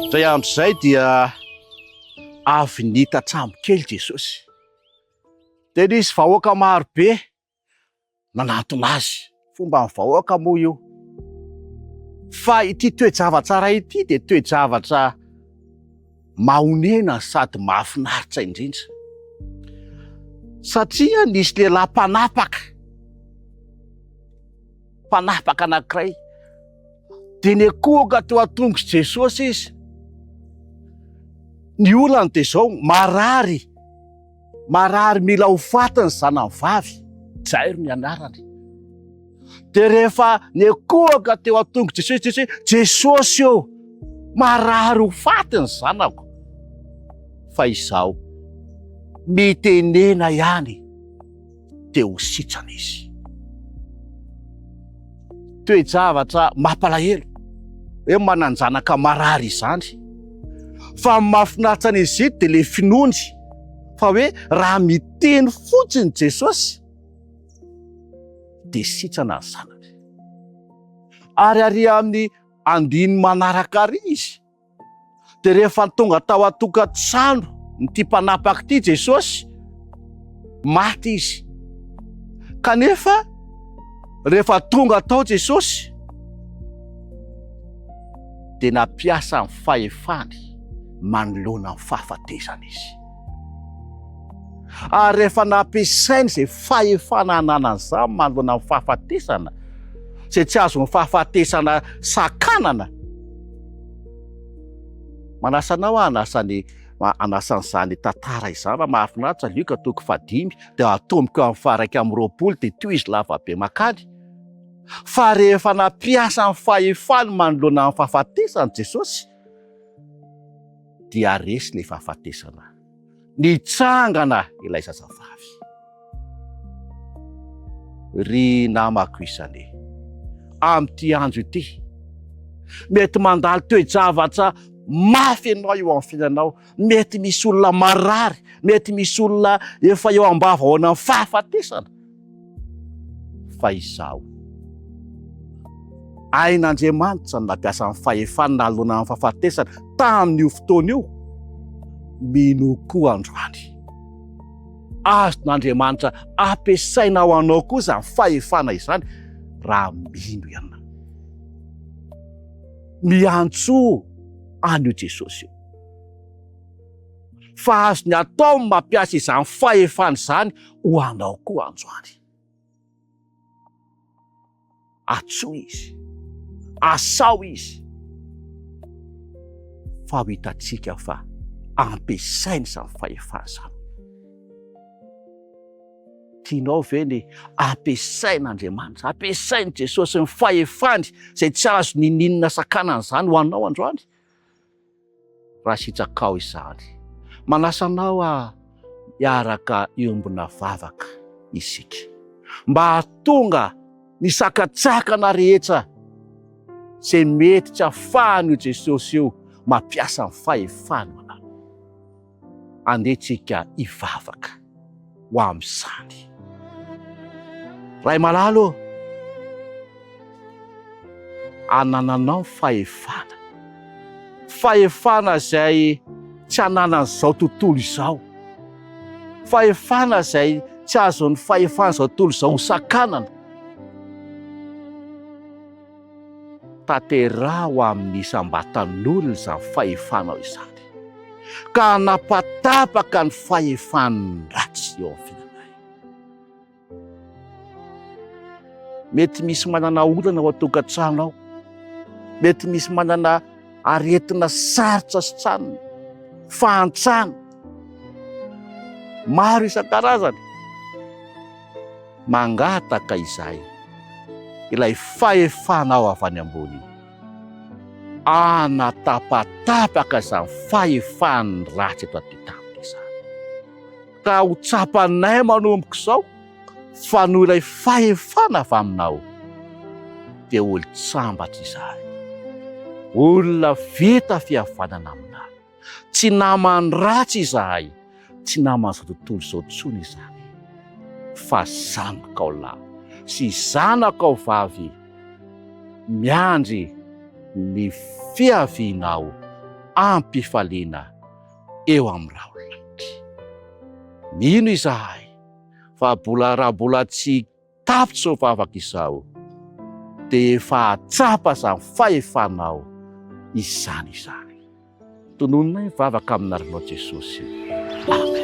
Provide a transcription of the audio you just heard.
Izay andro izay dia avy nita tsambo kely Jesosy. Dia nisy vahoaka maro be nanantona azy. Fomban'ny vahoaka moa io. Fa ity toe-javatra iray ity dia toe-javatra mahonena sady mahafinaritra indrindra. Satria nisy lehilahy mpanapaka, mpanapaka anankiray, dia nikohoka teo an-tongotr'i Jesosy izy. Ny olany dia izao, marary. Marary mila ho faty ny zanany vavy, Jairo ny anarany. Dia rehefa nikohaka teo an-tongotr'i Jesosy Jesosy hoe, Jesosy ô, marary ho faty ny zanako. Fa izao, mitenena ihany dia ho sitrana izy. Toe-javatra mampalahelo hoe manan-janaka marary izany. Fa ny mahafinaritra an'izy ito dia ilay finoany fa hoe raha miteny fotsiny Jesosy dia sitrana ny zanany. Ary ary amin'ny andininy manaraka ary izy Dia rehefa tonga tao an-tokantrano ity mpanapaka ity Jesosy, maty izy. Kanefa rehefa tonga tao Jesosy, dia nampiasa ny fahefany manoloana ny fahafatesana izy. Ary rehefa nampiasainy izay fahefana ananany izany manoloana ny fahafatesana, izay tsy azon'ny fahafatesana sakanana, Manasa anao aho hanasa ny hanasa an'izany tantara izany fa mahafinaritra Lioka toko fahadimy dia atomboka eo amin'ny faha-21 dia tohizo lava be makany. Fa rehefa nampiasa ny fahefany manoloana ny fahafatesana Jesosy dia resy ilay fahafatesana. Nitsangana ilay zazavavy. Ry namako isany, amin'ity andro ity, mety mandalo toe-javatra mafy ianao eo amin'ny fiainanao, mety misy olona marary, mety misy olona efa eo am-bavahoanan'ny fahafatesana. Fa izaho, hain'Andriamanitra ny nampiasa ny fahefany nanoloana ny fahafatesana tamin'io fotoana io, minoa koa androany. Azon'Andriamanitra ampiasaina ho anao koa izany fahefana izany raha mino ianao. Miantsoa an'io Jesosy io. Fa azony atao ny mampiasa izany fahefana izany ho anao koa androany. Antsoy izy. Asao izy. Fa ho hitantsika fa ampiasainy izany fahefana izany. Tianao ve ny ampiasain'Andriamanitra, ampiasain'i Jesosy ny fahefany izay tsy azo niniana sakanana izany ho anao androany? Raha sitrakao izany. Manasa anao aho hiaraka hiombona vavaka isika. Mba hahatonga ny sakantsakana rehetra izay mety tsy ahafahan'io Jesosy io mampiasa ny fahefany ho anao. Andeha tsika hivavaka ho amin'izany. Ray malala ô, anananao fahefana. Fahefana izay tsy ananan'izao tontolo izao. Fahefana izay tsy azon'ny fahefan'izao tontolo izao hosakanana. Tanteraho amin'ny isam-batan'olona izany fahefanao izany, ka hanapatapaka ny fahefan'ny ratsy eo amin'ny fiainanay. Mety misy manana olana ao an-tokantrano ao, mety misy manana aretina sarotra sitranina, fahantrana, maro isan-karazany. Mangataka izahay ilay fahefanao avy any ambony hanatapatapaka izany fahefan'ny ratsy eto an-tany izany. Ka ho tsapanay manomboka izao fa noho ilay fahefana avy aminao dia olon-tsambatra izahay. Olona vita fihavanana aminao. Tsy naman'ny ratsy izahay, tsy naman'izao tontolo izao intsony izahay, fa zanakao lahy sy zanakao vavy miandry ny fiavianao. am-pifaliana eo amin'ny raholahy. Mino izahay fa bola raha mbola tsy tapitra izao vavaka izao dia efa hahatsapa izany fahefanao izany izahay. Tonononay ny vavaka amin'ny anaranao Jesosy. Amen.